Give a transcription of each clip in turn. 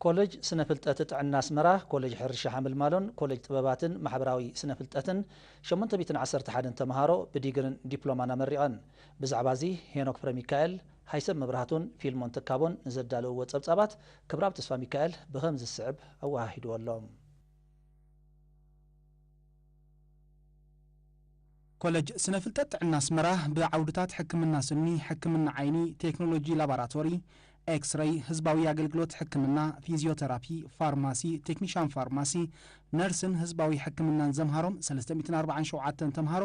ኮሌጅ ስነ ፍልጠት ጥዕና ኣስመራ፣ ኮሌጅ ሕርሻ ሓመልማሎን ኮሌጅ ጥበባትን ማሕበራዊ ስነ ፍልጠትን ሸሞንተ ሚእትን ዓሰርተ ሓደን ተምሃሮ ብዲግርን ዲፕሎማን ኣመሪቐን። ብዛዕባ እዚ ሄኖክ ፍረ ሚካኤል፣ ሃይሰም መብራህቱን ፊልሞን ተካቦን ንዘዳለውዎ ጸብጻባት ክብራብ ተስፋ ሚካኤል ብኸም ዝስዕብ ኣወሃሂድዎ ኣሎ። ኮለጅ ስነ ፍልጠት ጥዕና ኣስመራ ብዓውድታት ሕክምና ስኒ፣ ሕክምና ዓይኒ፣ ቴክኖሎጂ ላቦራቶሪ፣ ኤክስሬይ፣ ህዝባዊ ኣገልግሎት ሕክምና፣ ፊዚዮተራፒ፣ ፋርማሲ፣ ቴክኒሻን ፋርማሲ፣ ነርስን ህዝባዊ ሕክምናን ዘምሃሮም ሰለስተ ሚእትን ኣርባዓን ሸውዓተን ተምሃሮ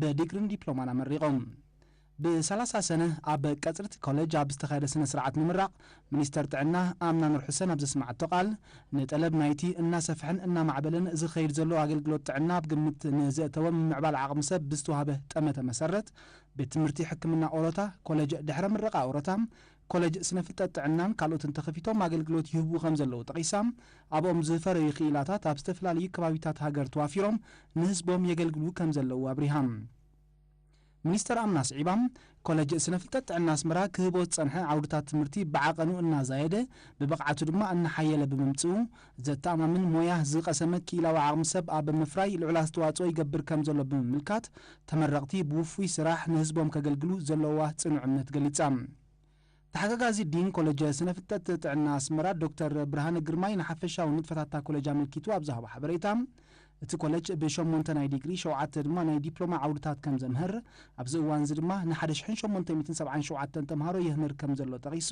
ብዲግሪን ዲፕሎማን ኣመሪቖም። ብሰላሳ ሰነ ኣብ ቀጽሪ እቲ ኮለጅ ኣብ ዝተኻየደ ስነ ስርዓት ምምራቕ፣ ሚኒስተር ጥዕና ኣምና ኑር ሕሰን ኣብ ዘስመዓቶ ቃል፣ ንጠለብ ናይቲ እናሰፍሐን እናማዕበለን ዝኸይድ ዘሎ ኣገልግሎት ጥዕና ኣብ ግምት ንዘእተወ ምምዕባል ዓቕሚ ሰብ ብዝተዋህበ ጠመተ መሰረት፣ ቤት ትምህርቲ ሕክምና ኦሮታ፣ ኮለጅ ድሕረ ምረቓ ኦሮታ፣ ኮለጅ ስነ ፍልጠት ጥዕናን ካልኦትን ተኸፊቶም ኣገልግሎት ይህቡ ከም ዘለዉ ጠቒሳ፣ ኣብኦም ዝፈረዩ ክኢላታት ኣብ ዝተፈላለዩ ከባቢታት ሃገር ተዋፊሮም ንህዝቦም የገልግሉ ከም ዘለዉ ኣብሪሃ። ሚኒስተር ኣምና ስዒባ፣ ኮለጅ ስነ ፍልጠት ጥዕና ኣስመራ ክህቦ ዝጸንሐ ዓውድታት ትምህርቲ ብዓቐኑ እናዛየደ፣ ብብቕዓቱ ድማ እናሓየለ ብምምጽኡ፣ ዘተኣማምን ሞያ ዝቐሰመ ክኢላዊ ዓቕሚ ሰብ ኣብ ምፍራይ ልዑል ኣስተዋጽኦ ይገብር ከም ዘሎ ብምምልካት፣ ተመረቕቲ ብውፉይ ስራሕ ንህዝቦም ከገልግሉ ዘለዋ ጽኑዕ እምነት ገሊጻ። ተሓጋጋዚ ዲን ኮለጅ ስነ ፍልጠት ጥዕና ኣስመራ ዶክተር ብርሃነ ግርማይ ንሓፈሻዊ ንጥፈታት እታ ኮለጅ ኣመልኪቱ ኣብ ዝሃቦ ሓበሬታ፣ እቲ ኮለጅ ብሸሞንተ ናይ ዲግሪ፣ ሸውዓተ ድማ ናይ ዲፕሎማ ዓውድታት ከም ዘምህር፣ ኣብዚ እዋን እዚ ድማ ንሓደ ሽሕን ሸሞንተ ሚእትን ሰብዓን ሸውዓተን ተምሃሮ የምህር ከም ዘሎ ጠቒሱ፣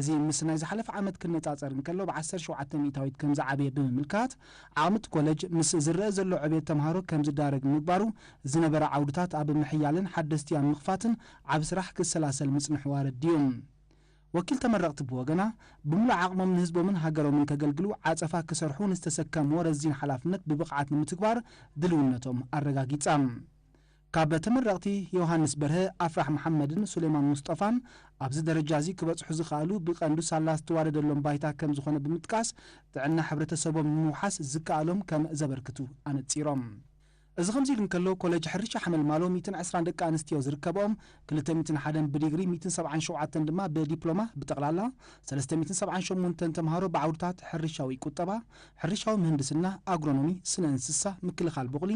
እዚ ምስ ናይ ዝሓለፈ ዓመት ክነጻጸር እንከሎ ብዓሰርተ ሸውዓተ ሚእታዊት ከም ዝዓበየ ብምምልካት፣ ዓቕሚ እቲ ኮለጅ ምስ ዝረአ ዘሎ ዕብየት ተምሃሮ ከም ዝዳረግ ምግባሩ፣ ዝነበረ ዓውድታት ኣብ ምሕያልን ሓደስቲ ኣብ ምኽፋትን ዓቢ ስራሕ ክሰላሰል ምጽንሑ ኣረዲኡ። ወኪል ተመረቕቲ ብወገና፣ ብምሉእ ዓቕሞም ንህዝቦምን ሃገሮምን ከገልግሉ ዓጸፋ ክሰርሑ ንዝተሰከምዎ ረዚን ሓላፍነት ብብቕዓት ንምትግባር ድልውነቶም ኣረጋጊጻ። ካብ ተመረቕቲ ዮሃንስ በርሀ፣ ኣፍራህ መሓመድን ሱሌማን ሙስጠፋን ኣብዚ ደረጃ እዚ ክበጽሑ ዝኸኣሉ ብቐንዱ ሳላ ዝተዋደደሎም ባይታ ከም ዝኾነ ብምጥቃስ፣ ጥዕና ሕብረተሰቦም ንምውሓስ ዝከኣሎም ከም ዘበርክቱ ኣነጺሮም። እዚ ከምዚ ኢሉ እንከሎ፣ ኮለጅ ሕርሻ ሓመልማሎ ሚእትን ዕስራን ደቂ ኣንስትዮ ዝርከብኦም፣ ክልተ ሚእትን ሓደን ብዲግሪ፣ ሚእትን ሰብዓን ሸውዓተን ድማ ብዲፕሎማ፣ ብጠቕላላ ሰለስተ ሚእትን ሰብዓን ሸሞንተን ተምሃሮ ብዓውድታት ሕርሻዊ ቁጠባ፣ ሕርሻዊ ምህንድስና፣ ኣግሮኖሚ፣ ስነ እንስሳ፣ ምክልኻል ቡቕሊ፣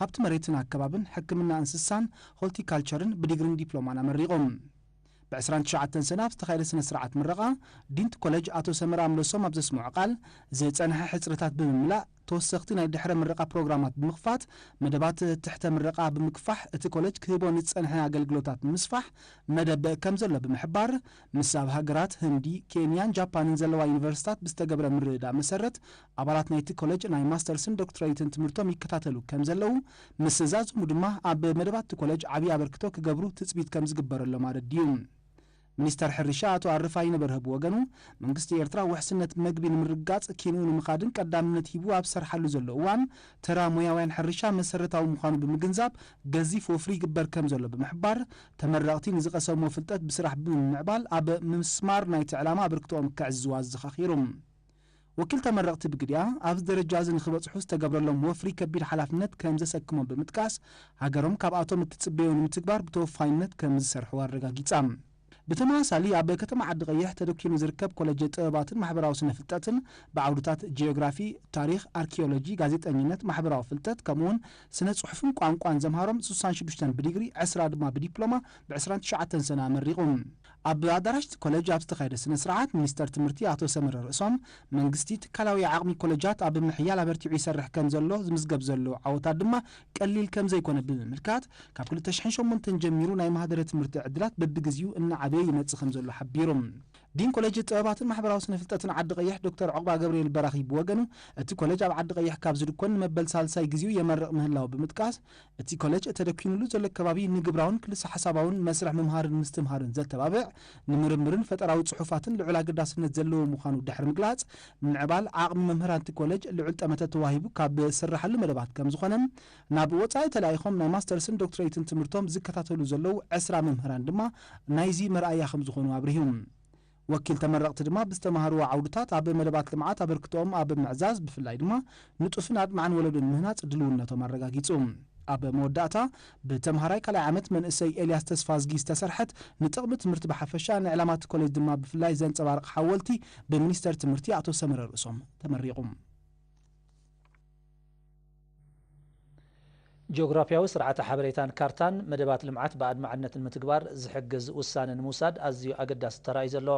ሃብቲ መሬትን ኣከባብን፣ ሕክምና እንስሳን ሆልቲካልቸርን ብዲግሪን ዲፕሎማን ኣመሪቖም። ብ ዕስራን ትሽዓተን ሰነ ኣብ ዝተኻየደ ስነ ስርዓት ምረቓ፣ ዲንቲ ኮለጅ ኣቶ ሰመረ ኣምለሶም ኣብ ዘስምዖ ቃል፣ ዝጸንሐ ሕጽረታት ብምምላእ፣ ተወሰኽቲ ናይ ድሕረ ምረቓ ፕሮግራማት ብምኽፋት፣ መደባት ትሕተ ምረቓ ብምክፋሕ፣ እቲ ኮለጅ ክህቦ ንዝጸንሐ ኣገልግሎታት ንምስፋሕ መደብ ከም ዘሎ ብምሕባር፣ ምስ ኣብ ሃገራት ህንዲ፣ ኬንያን ጃፓንን ዘለዋ ዩኒቨርሲታት ብዝተገብረ ምርድዳእ መሰረት፣ ኣባላት ናይቲ ኮለጅ ናይ ማስተርስን ዶክትሬትን ትምህርቶም ይከታተሉ ከም ዘለዉ፣ ምስ ዛዘሙ ድማ ኣብ መደባት እቲ ኮለጅ ዓብዪ ኣበርክቶ ክገብሩ ትጽቢት ከም ዝግበረሎም ኣረዲኡ። ሚኒስተር ሕርሻ ኣቶ ኣረፋይነ በርሀ ብወገኑ፣ መንግስቲ ኤርትራ ውሕስነት መግቢ ንምርግጋጽ ኪንኡ ንምኻድን ቀዳምነት ሂቡ ኣብ ዝሰርሓሉ ዘሎ እዋን፣ ተራ ሞያውያን ሕርሻ መሰረታዊ ምዃኑ ብምግንዛብ፣ ገዚፍ ወፍሪ ይግበር ከም ዘሎ ብምሕባር፣ ተመረቕቲ ንዝቐሰምዎ ፍልጠት ብስራሕ ብምምዕባል ኣብ ምስማር ናይቲ ዕላማ ኣበርክቶኦም ከዕዝዙ ኣዘኻኺሩ። ወኪል ተመረቕቲ ብግዲኣ፣ ኣብዚ ደረጃ እዚ ንኽበጽሑ ዝተገብረሎም ወፍሪ ከቢድ ሓላፍነት ከም ዘሰክሞም ብምጥቃስ፣ ሃገሮም ካብኣቶም እትጽበዮ ንምትግባር ብተወፋይነት ከም ዝሰርሑ ኣረጋጊጻ። ብተመሳሳሊ፣ ኣብ ከተማ ዓዲ ቀይሕ ተደኪኑ ዝርከብ ኮለጅ ጥበባትን ማሕበራዊ ስነ ፍልጠትን ብዓውድታት ጂኦግራፊ፣ ታሪኽ፣ ኣርኪኦሎጂ፣ ጋዜጠኝነት፣ ማሕበራዊ ፍልጠት፣ ከምኡውን ስነ ጽሑፍን ቋንቋን ዘምሃሮም ስሳን ሽዱሽተን ብዲግሪ፣ ዕስራ ድማ ብዲፕሎማ፣ ብ ዕስራን ትሽዓተን ሰነ ኣመሪቑ። ኣብ ኣዳራሽ እቲ ኮለጅ ኣብ ዝተኻየደ ስነ ስርዓት፣ ሚኒስተር ትምህርቲ ኣቶ ሰመረ ርእሶም፣ መንግስቲ ትካላዊ ዓቕሚ ኮለጃት ኣብ ምሕያል ኣበርቲዑ ይሰርሕ ከም ዘሎ፣ ዝምዝገብ ዘሎ ዓወታት ድማ ቀሊል ከም ዘይኮነ ብምምልካት፣ ካብ ክልተ ሽሕን ሸሞንተን ጀሚሩ ናይ ማህደረ ትምህርቲ ዕድላት በብግዜኡ እናዓበየ ይመጽእ ከም ዘሎ ሓቢሩ። ዲን ኮሌጅ ጥበባትን ማሕበራዊ ስነ ፍልጠትን ዓዲ ቀይሕ ዶክተር ዑቕባ ገብርኤል በራኺ ብወገኑ፣ እቲ ኮሌጅ ኣብ ዓዲ ቀይሕ ካብ ዝድኮን ንመበል ሳልሳይ ግዜኡ የመርቕ ምህላው ብምጥቃስ፣ እቲ ኮሌጅ ተደኪኑሉ ዘሎ ከባቢ ንግብራውን ክልሰ ሓሳባውን መስርሕ ምምሃርን ምስትምሃርን ዘተባብዕ፣ ንምርምርን ፈጠራዊ ጽሑፋትን ልዑል ኣገዳስነት ዘለዎ ምዃኑ ድሕሪ ምግላጽ፣ ምምዕባል ዓቕሚ መምህራን እቲ ኮሌጅ ልዑል ጠመተ ተዋሂቡ ካብ ዝስራሓሉ መደባት ከም ዝኾነ፣ ናብ ወጻኢ ተላኢኾም ናይ ማስተርስን ዶክትሬትን ትምህርቶም ዝከታተሉ ዘለዉ ዕስራ መምህራን ድማ ናይዚ መርኣያ ከም ዝኾኑ ኣብሪሁ። ወኪል ተመረቕቲ ድማ ብዝተማህርዎ ዓውድታት ኣብ መደባት ልምዓት ኣበርክቶኦም ኣብ ምዕዛዝ፣ ብፍላይ ድማ ንጡፍን ኣድማዕን ወለዶ ንምህናጽ ድልውነቶም ኣረጋጊጹ። ኣብ መወዳእታ፣ ብተምሃራይ ካልኣይ ዓመት መንእሰይ ኤልያስ ተስፋዝጊ ዝተሰርሐት፣ ንጥቕሚ ትምህርቲ ብሓፈሻ ንዕላማት ኮሌጅ ድማ ብፍላይ ዘንጸባርቕ ሓወልቲ፣ ብሚኒስተር ትምህርቲ ኣቶ ሰመረ ርእሶም ተመሪቑ። ጂኦግራፍያዊ ስርዓተ ሓበሬታን ካርታን መደባት ልምዓት ብኣድማዕነት ንምትግባር ዝሕግዝ ውሳነ ንምውሳድ ኣዝዩ ኣገዳሲ ተራእዩ ዘሎ።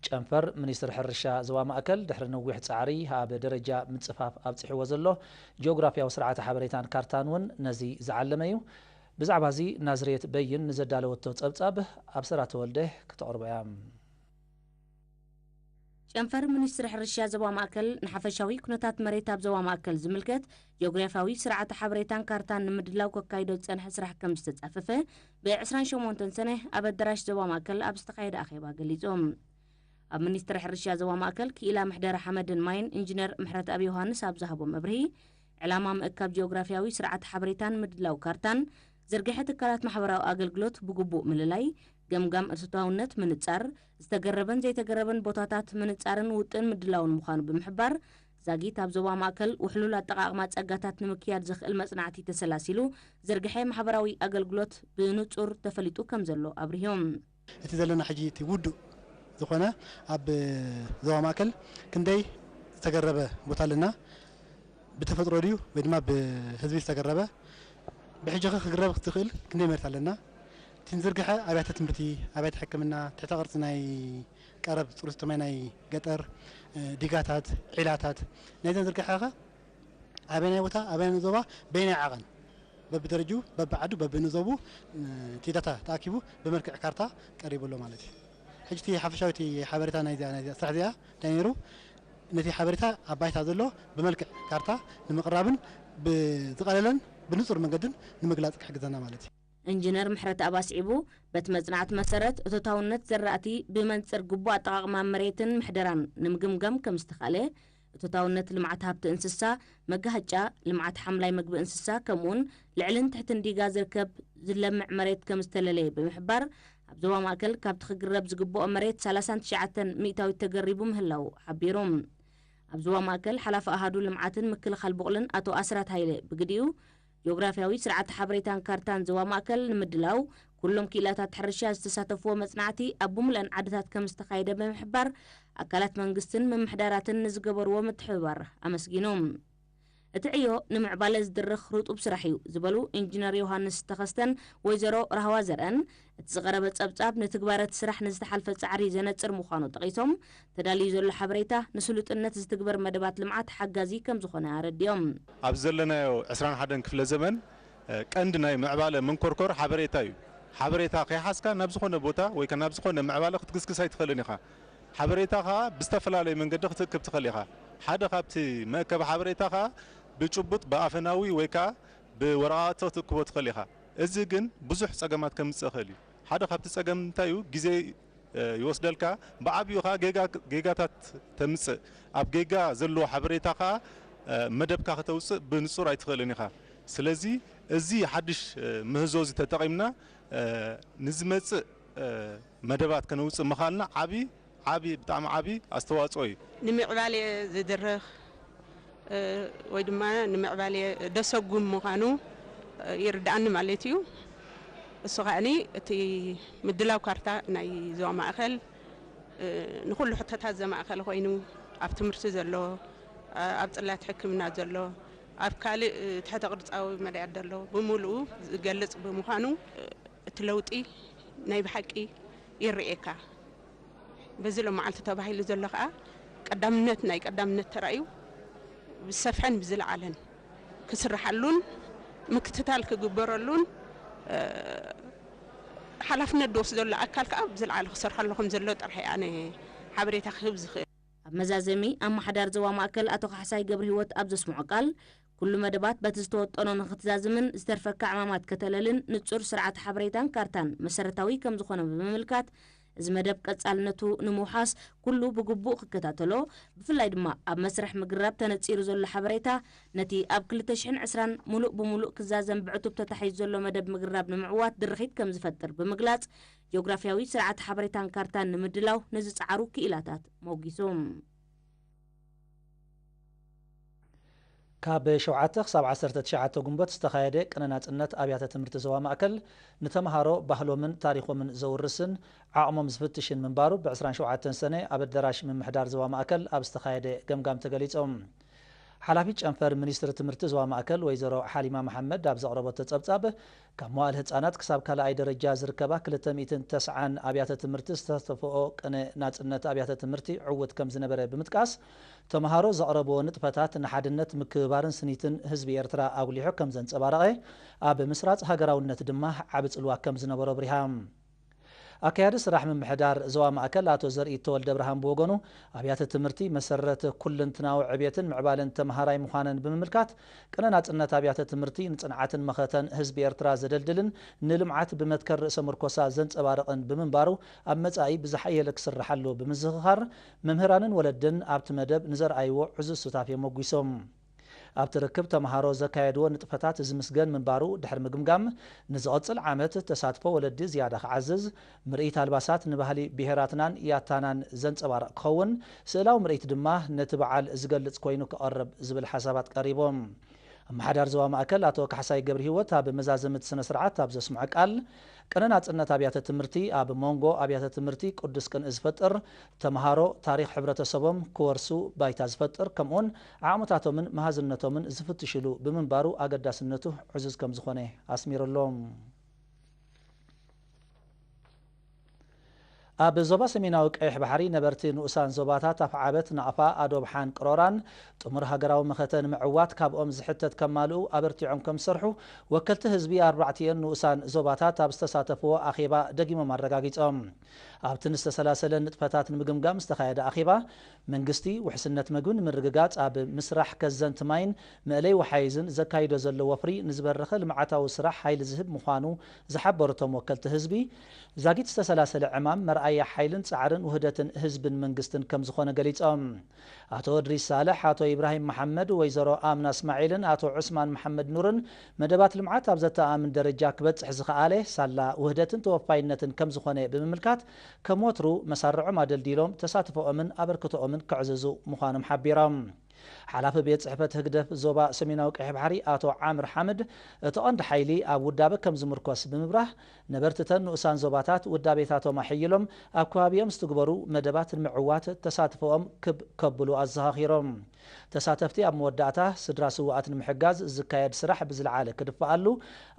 ጨንፈር ሚኒስትሪ ሕርሻ ዞባ ማእከል ድሕሪ ነዊሕ ጻዕሪ ኣብ ደረጃ ምጽፋፍ ኣብጺሕዎ ዘሎ ጂኦግራፍያዊ ስርዓተ ሓበሬታን ካርታን እውን ነዚ ዝዓለመ እዩ። ብዛዕባ እዚ ናዝሬት በይን ንዘዳለወቶ ጸብጻብ ኣብሰራ ተወልደ ክተቕርቦ እያ። ጨንፈር ሚኒስትሪ ሕርሻ ዞባ ማእከል ንሓፈሻዊ ኩነታት መሬት ኣብ ዞባ ማእከል ዝምልከት ጂኦግራፍያዊ ስርዓተ ሓበሬታን ካርታን ንምድላው ከካይዶ ዝጸንሐ ስራሕ ከም ዝተጻፈፈ ብ28 ሰነ ኣብ ኣደራሽ ዞባ ማእከል ኣብ ዝተኻየደ ኣኼባ ገሊጹ። ኣብ ሚኒስትሪ ሕርሻ ዞባ ማእከል ክኢላ ምሕደራ ሓመድን ማይን ኢንጂነር ምሕረትኣብ ዮሃንስ ኣብ ዝሃቦ መብርሂ፣ ዕላማ ምእካብ ጂኦግራፍያዊ ስርዓተ ሓበሬታን ምድላው ካርታን ዝርግሐ ትካላት ማሕበራዊ ኣገልግሎት ብግቡእ ምልላይ፣ ገምጋም እቶታውነት ምንጻር፣ ዝተገረበን ዘይተገረበን ቦታታት ምንጻርን ውጥን ምድላውን ምዃኑ ብምሕባር፣ ዛጊት ኣብ ዞባ ማእከል ውሕሉል ኣጠቓቕማ ጸጋታት ንምክያድ ዘኽእል መጽናዕቲ ተሰላሲሉ ዝርግሐ ማሕበራዊ ኣገልግሎት ብንጹር ተፈሊጡ ከም ዘሎ ኣብሪሆም። እቲ ዘለና ሕጂ እቲ ውዱእ ዝኾነ ኣብ ዞባ ማእከል ክንደይ ዝተገረበ ቦታ ኣለና? ብተፈጥሮ ድዩ ወይ ድማ ብህዝቢ ዝተገረበ? ብሕጂ ኸ ክግረብ ክትኽእል ክንደይ መሬት ኣለና? እቲ ንዝርግሐ ኣብያተ ትምህርቲ፣ ኣብያተ ሕክምና፣ ትሕተ ቅርጺ ናይ ቀረብ ጽሩይ ስቶማይ ናይ ገጠር፣ እ፣ ዲጋታት፣ ዒላታት፣ ናይዘን ዝርግሐ ኸ ኣበናይ ቦታ፣ ኣበናይ ዞባ፣ በይናይ ዓቐን፣ በብደረጅኡ፣ በብዓዱ፣ በብንዞቡ፣ እ፣ እቲ ዳታ ተኣኪቡ ብመልክዕ ካርታ ቀሪቡ ኣሎ ማለት እዩ። ሕጂ እቲ ሓፈሻዊ እቲ ሓበሬታ ናይዚኣ፣ ናይዚኣ ስራሕ እዚኣ እንታይ ነይሩ? ነቲ ሓበሬታ ኣብ ባይታ ዘሎ ብመልክዕ ካርታ ንምቕራብን ብዝቐለለን ብንጹር መንገድን ንምግላጽ ክሕግዘና ማለት እዩ። ኢንጂነር ምሕረትኣብ ኣስዒቡ፣ በቲ መጽናዕቲ መሰረት እቶታውነት ዘራእቲ ብመንጽር ግቡእ ኣጠቓቕማ መሬትን ምሕደራን ንምግምጋም ከም ዝተኻእለ፣ እቶታውነት ልምዓት ሃብቲ እንስሳ፣ መጋሃጫ፣ ልምዓት ሓምላይ መግቢ እንስሳ፣ ከምኡውን ልዕልን ትሕትን ዲጋ ዝርከብ ዝለምዕ መሬት ከም ዝተለለየ ብምሕባር፣ ኣብ ዞባ ማእከል ካብቲ ክግረብ ዝግብኦ መሬት ሰላሳን ትሽዓተን ሚእታዊት ተገሪቡ ምህላዉ ሓቢሩ። ኣብ ዞባ ማእከል ሓላፊ ኣሃዱ ልምዓትን ምክልኻል ቡቕልን ኣቶ ኣስራት ሃይለ ብግዲኡ፣ ጂኦግራፍያዊ ስርዓተ ሓበሬታን ካርታን ዞባ ማእከል ንምድላው ኩሎም ክኢላታት ሕርሻ ዝተሳተፍዎ መጽናዕቲ ኣብ ብምልአን ዓድታት ከም ዝተኻየደ ብምሕባር፣ ኣካላት መንግስትን ምምሕዳራትን ንዝገበርዎ ምትሕብባር ኣመስጊኑ። እቲ ዕዮ ንምዕባለ ዝድርኽ ርጡብ ስራሕ እዩ ዝበሉ ኢንጂነር ዮሃንስ ተኸስተን ወይዘሮ ራህዋ ዘርአን፣ እቲ ዝቐረበ ጸብጻብ ንትግባረ እቲ ስራሕ ንዝተሓልፈ ጻዕሪ ዘነጽር ምዃኑ ጠቒሶም፣ ተዳልዩ ዘሎ ሓበሬታ ንስሉጥነት ዝትግበር መደባት ልምዓት ሓጋዚ ከም ዝኾነ ኣረዲኦም። ኣብ ዘለናዮ ዕስራን ሓደን ክፍለ ዘመን፣ እ፣ ቀንዲ ናይ ምዕባለ መንኮርኮር ሓበሬታ እዩ። ሓበሬታ ከይሓዝካ ናብ ዝኾነ ቦታ ወይ ከ ናብ ዝኾነ ምዕባለ ክትግስግስ ኣይትኽእልን ኢኻ። ሓበሬታ ኸኣ ብዝተፈላለየ መንገዲ ክትእክብ ትኽእል ኢኻ። ሓደ ካብቲ መእከቢ ሓበሬታ ኸኣ ብጭቡጥ ብኣፈናዊ ወይ ከኣ ብወረቓቕቲ ክትእክቦ ትኽእል ኢኻ። እዚ ግን ብዙሕ ጸገማት ከምጽእ ይኽእል እዩ። ሓደ ካብቲ ጸገም እንታይ እዩ? ግዜ፣ እ፣ ይወስደልካ። ብዓብዩ ኸኣ ጌጋ፣ ጌጋታት ተምጽእ። ኣብ ጌጋ ዘለዎ ሓበሬታ ኸኣ፣ እ፣ መደብካ ከተውጽእ ብንጹር ኣይትኽእልን ኢኻ። ስለዚ እዚ ሓድሽ፣ እ፣ ምህዞ እዚ ተጠቒምና፣ እ፣ ንዝመጽእ፣ እ፣ መደባት ከነውጽእ ምኻልና ዓቢ፣ ዓቢ፣ ብጣዕሚ ዓቢ ኣስተዋጽኦ እዩ። ንምዕባሌ ዝድርኽ፣ እ፣ ወይ ድማ ንምዕባሌ ደሰጉም ምዃኑ፣ እ፣ ይርድኣኒ ማለት እዩ። እሱ ከኣኒ እቲ ምድላው ካርታ ናይ ዞባ ማእከል፣ እ፣ ንኹሉ ሕቶታት ዘማእከለ ኮይኑ፣ ኣብ ትምህርቲ ዘሎ፣ እ፣ ኣብ ጽላት ሕክምና ዘሎ፣ ኣብ ካልእ፣ እ፣ ትሕተ ቅርጻዊ መዳያት ዘሎ ብምሉኡ ዝገልጽ ብምዃኑ፣ እ፣ እቲ ለውጢ ናይ ብሓቂ ይርኤካ። በዚ ሎመዓልቲ ተባሂሉ ዘሎ ከኣ ቀዳምነት፣ ናይ ቀዳምነት ተራእዩ ብዝሰፍሐን ብዝለዓለን ክስርሓሉን ምክትታል ክግበረሉን፣ እ፣ ሓላፍነት ዝወስደሉ ኣካል ከኣ ብዝለዓለ ክሰርሓሉ ከም ዘሎ ጥራሕ እየ ኣነ ሓበሬታ ክህብ ዝኽእል። ኣብ መዛዘሚ፣ ኣመሓዳሪ ዞባ ማእከል ኣቶ ካሕሳይ ገብረሂወት ኣብ ዘስምዖ ቃል፣ ኩሉ መደባት በቲ ዝተወጠኖ ንኽትዛዝምን ዝተርፈካ ዕማማት ከተለልን ንጹር ስርዓተ ሓበሬታን ካርታን መሰረታዊ ከም ዝኾነ ብምምልካት፣ እዚ መደብ ቀጻልነቱ ንምውሓስ ኩሉ ብግቡእ ክከታተሎ፣ ብፍላይ ድማ ኣብ መስርሕ ምግራብ ተነጺሩ ዘሎ ሓበሬታ ነቲ ኣብ ክልተ ሽሕን ዕስራን ምሉእ ብምሉእ ክዛዘም ብዕቱብ ተታሒዙ ዘሎ መደብ ምግራብ ንምዕዋት ድርኺት ከም ዝፈጥር ብምግላጽ፣ ጂኦግራፍያዊ ስርዓተ ሓበሬታን ካርታን ንምድላው ንዝጸዓሩ ክኢላታት ሞጒሱ። ካብ ሸውዓተ ክሳብ ዓሰርተ ትሽዓተ ጉንበት ዝተኻየደ ቅነ ናጽነት ኣብያተ ትምህርቲ ዞባ ማእከል፣ ንተምሃሮ ባህሎምን ታሪኾምን ዘውርስን ዓቕሞም ዝፍትሽን ምንባሩ፣ ብ ዕስራን ሸውዓተን ሰነ ኣብ ኣዳራሽ ምምሕዳር ዞባ ማእከል ኣብ ዝተኻየደ ገምጋም ተገሊጾም። ሓላፊት ጨንፈር ሚኒስትሪ ትምህርቲ ዞባ ማእከል ወይዘሮ ሓሊማ መሓመድ ኣብ ዘቕረቦቶ ጸብጻብ፣ ካብ መዋእለ ህጻናት ክሳብ ካልኣይ ደረጃ ዝርከባ ክልተ ሚእትን ተስዓን ኣብያተ ትምህርቲ ዝተሳተፈኦ ቅነ ናጽነት ኣብያተ ትምህርቲ ዕዉት ከም ዝነበረ ብምጥቃስ፣ ተምሃሮ ዘቕረብዎ ንጥፈታት ንሓድነት፣ ምክብባርን ስኒትን ህዝቢ ኤርትራ ኣጉሊሑ ከም ዘንጸባረቐ፣ ኣብ ምስራጽ ሃገራውነት ድማ ዓቢ ጽልዋ ከም ዝነበሮ ኣብሪሃ። ኣካያዲ ስራሕ ምምሕዳር ዞባ ማእከል ኣቶ ዘርኢት ተወልደ ብርሃን ብወገኑ፣ ኣብያተ ትምህርቲ መሰረት ኩልንትናዊ ዕብየትን ምዕባለን ተምሃራይ ምዃነን ብምምልካት፣ ቅነ ናጽነት ኣብያተ ትምህርቲ ንጽንዓትን መኸተን ህዝቢ ኤርትራ ዘደልድልን ንልምዓት ብመትከል ርእሰ ምርኮሳ ዘንጸባርቕን ብምንባሩ፣ ኣብ መጻኢ ብዝሓየለ ክስርሓሉ ብምዝኽኻር፣ መምህራንን ወለድን ኣብቲ መደብ ንዘርኣይዎ ዕዙዝ ሱታፌ ሞጒሶም። ኣብቲ ርክብ ተምሃሮ ዘካየድዎ ንጥፈታት ዝምስገን ምንባሩ ድሕሪ ምግምጋም፣ ንዝቕጽል ዓመት ተሳትፎ ወለዲ ዝያዳ ክዓዝዝ፣ ምርኢት ኣልባሳት ንባህሊ ብሄራትናን ያታናን ዘንጸባርቕ ክኸውን፣ ስእላዊ ምርኢት ድማ ነቲ በዓል ዝገልጽ ኮይኑ ክቐርብ ዝብል ሓሳባት ቀሪቦም። ኣመሓዳሪ ዞባ ማእከል ኣቶ ካሕሳይ ገብረሂወት ኣብ መዛዘሚ እቲ ስነ ስርዓት ኣብ ዘስምዖ ቃል፣ ቅነ ናጽነት ኣብያተ ትምህርቲ ኣብ መንጎ ኣብያተ ትምህርቲ ቅዱስ ቅንኢ ዝፈጥር፣ ተምሃሮ ታሪኽ ሕብረተሰቦም ክወርሱ ባይታ ዝፈጥር፣ ከምኡውን ዓቕምታቶምን መሃዝነቶምን ዝፍትሽሉ ብምንባሩ ኣገዳስነቱ ዕዙዝ ከም ዝኾነ ኣስሚሩሎም። ኣብ ዞባ ሰሜናዊ ቀይሕ ባሕሪ ነበርቲ ንኡሳን ዞባታት ኣፍዓበት፣ ናቕፋ፣ ኣዶብሓን ቅሮራን ጥሙር ሃገራዊ መኸተ ንምዕዋት ካብኦም ዝሕተት ከማልኡ ኣበርቲዖም ከም ዝሰርሑ ወከልቲ ህዝቢ ኣርባዕቲኤን ንኡሳን ዞባታት ኣብ ዝተሳተፍዎ ኣኼባ ደጊሞም ኣረጋጊጾም። ኣብቲ ንዝተሰላሰለ ንጥፈታት ንምግምጋም ዝተኻየደ ኣኼባ፣ መንግስቲ ውሕስነት መግቢ ንምርግጋጽ ኣብ ምስራሕ ከዘንቲ ማይን መእለይ ወሓይዝን ዘካይዶ ዘሎ ወፍሪ ንዝበረኸ ልምዓታዊ ስራሕ ሓይሊ ዝህብ ምዃኑ ዝሓበሩ እቶም ወከልቲ ህዝቢ፣ ዛጊት ዝተሰላሰለ ዕማም መርኣያ ሓይልን ጻዕርን ውህደትን ህዝብን መንግስትን ከም ዝኾነ ገሊጾም። ኣቶ እድሪስ ሳልሕ፣ ኣቶ ኢብራሂም መሓመድ፣ ወይዘሮ ኣምና እስማዒልን ኣቶ ዑስማን መሓመድ ኑርን፣ መደባት ልምዓት ኣብ ዘተኣማምን ደረጃ ክበጽሕ ዝኸኣለ ሳላ ውህደትን ተወፋይነትን ከም ዝኾነ ብምምልካት፣ ከም ወትሩ መሳርዖም ኣደልዲሎም ተሳትፎኦምን ኣበርክቶኦምን ከዕዝዙ ምዃኖም ሓቢሮም። ሓላፊ ቤት ጽሕፈት ህግደፍ ዞባ ሰሜናዊ ቀይሕ ባሕሪ ኣቶ ዓምር ሓምድ፣ እቲ ቀንዲ ሓይሊ ኣብ ውዳበ ከም ዝምርኮስ ብምብራህ፣ ነበርትተን ንኡሳን ዞባታት ውዳቤታቶም ኣሐይሎም ኣብ ከባቢኦም ዝትግበሩ መደባት ንምዕዋት ተሳትፎኦም ክብ ከብሉ ኣዘኻኺሮም። ተሳተፍቲ ኣብ መወዳእታ፣ ስድራ ስውኣት ንምሕጋዝ ዝካየድ ስራሕ ብዝለዓለ ክድፍኣሉ፣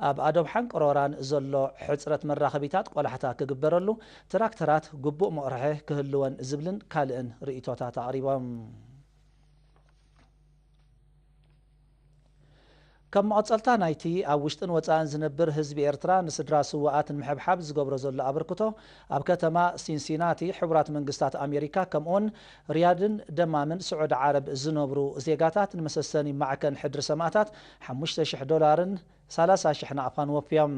ኣብ ኣዶብሓን ቅሮራን ዘሎ ሕጽረት መራኸቢታት ቆላሕታ ክግበረሉ፣ ትራክተራት ግቡእ መቕርሒ ክህልወን ዝብልን ካልእን ርእይቶታት ኣቕሪቦም። ከም መቐጸልታ ናይቲ ኣብ ውሽጥን ወጻእን ዝነብር ህዝቢ ኤርትራ ንስድራ ስውኣት ንምሕብሓብ ዝገብሮ ዘሎ ኣበርክቶ፣ ኣብ ከተማ ሲንሲናቲ ሕቡራት መንግስታት ኣሜሪካ፣ ከምኡውን ሪያድን ደማምን ስዑዲ ዓረብ ዝነብሩ ዜጋታት ንመሰሰኒ ማዕከን ሕድሪ ሰማእታት ሓሙሽተ ሽሕ ዶላርን ሰላሳ ሽሕ ናቕፋን ወፍዮም።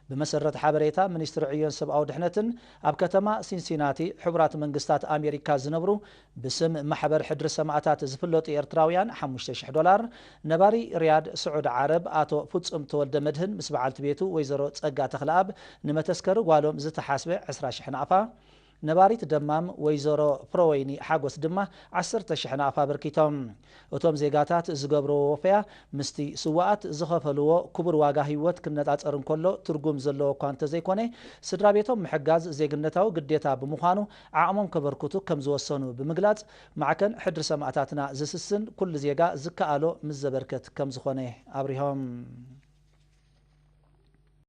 ብመሰረት ሓበሬታ ሚኒስትሪ ዕዮን ሰብኣዊ ድሕነትን፣ ኣብ ከተማ ሲንሲናቲ ሕቡራት መንግስታት ኣሜሪካ ዝነብሩ ብስም ማሕበር ሕድሪ ሰማእታት ዝፍለጡ ኤርትራውያን ሓሙሽተ ሽሕ ዶላር፣ ነባሪ ሪያድ ስዑዲ ዓረብ ኣቶ ፍጹም ተወልደ መድህን ምስ በዓልቲ ቤቱ ወይዘሮ ጸጋ ተኽለኣብ ንመተስከሪ ጓሎም ዝተሓስበ ዕስራ ሽሕ ናቕፋ፣ ነባሪት ደማም ወይዘሮ ፍረወይኒ ሓጎስ ድማ ዓሰርተ ሽሕ ናቕፋ ኣበርኪቶም። እቶም ዜጋታት ዝገብርዎ ወፈያ ምስቲ ስውኣት ዝኸፈልዎ ክቡር ዋጋ ህይወት ክነጻጸር እንከሎ ትርጉም ዘለዎ እኳ እንተዘይኮነ፣ ስድራ ቤቶም ምሕጋዝ ዜግነታዊ ግዴታ ብምዃኑ ዓቕሞም ከበርክቱ ከም ዝወሰኑ ብምግላጽ፣ ማዕከን ሕድሪ ሰማእታትና ዝስስን ኩሉ ዜጋ ዝከኣሎ ምስ ዘበርከት ከም ዝኾነ ኣብሪሆም።